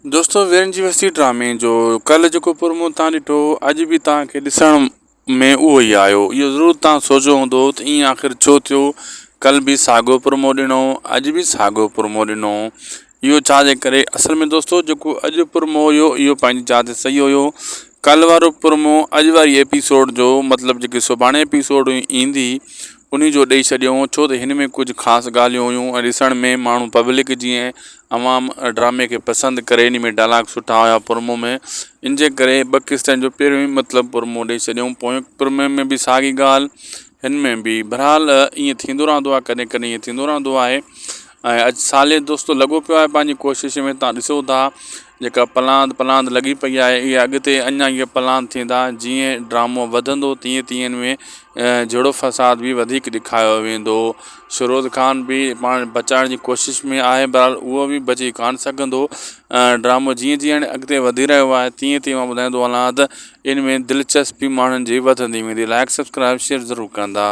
دوستو ويرن جي وستي ڊرامي جو ڪلهه جيڪو پرومو تان ڏٺو اڄ به توهان کي ڏسڻ ۾ اهو ئي آيو. اهو ضرور توهان سوچيو هوندو ته ائين آخر ڇو ٿيو ڪلهه به ساڳيو پرومو ڏنو اڄ به ساڳيو پرومو ڏنو اهو ڇا جي ڪري اصل ۾ دوستو جيڪو اڄ پرومو هيو اهو پنهنجي جاء تي صحيح هيو ڪلهه وارو پرومو اڄ واري ايپيسوڊ جو مطلب جيڪي سڀاڻي ايپيسوڊ ايندي انهي جو ڏئي ڇڏيو ڇو ته هن ۾ ڪجهه خاص ڳالهيون هيون ۽ ڏسڻ ۾ ماڻهو پبلڪ جيئن عوام ڊرامي کي پسند ڪري انهي ۾ ڊائلاگ سٺا هيا پرومو ۾ ان جي ڪري ٻه قسطن جو پهريون ئي مطلب پرومو ڏئي ڇڏيو پوئين پرومي ۾ به ساڳي ڳالهه هن ۾ به بهرحال ائين ٿيندو رهندو آهي ڪڏهن ڪڏهن ائين ٿيندو رهندو آهي ۽ اڄ صالح دوستو لڳو پيو آهي پنهنجي ڪوشش ۾ تان ڏسو ٿا جيڪا پلاند پلاند لڳي پئي آهي اها اڳتي اڃا اهي پلاند ٿيندا جيئن ڊرامو وڌندو تيئن تيئن ان ۾ جهيڙو فساد به وڌيڪ ڏيکاريو ويندو. شروز خان به پاڻ بچائڻ جي ڪوشش ۾ آهي بهرحال اهو به بچي ڪانه سگهندو. ڊرامو جيئن جيئن اڳتي وڌي رهيو آهي تيئن تيئن مان ٻڌائيندو هلان ته ان ۾ دلچسپي ماڻهن جي وڌندي ويندي لائڪ سبسڪرائب شيئر ضرور ڪندا.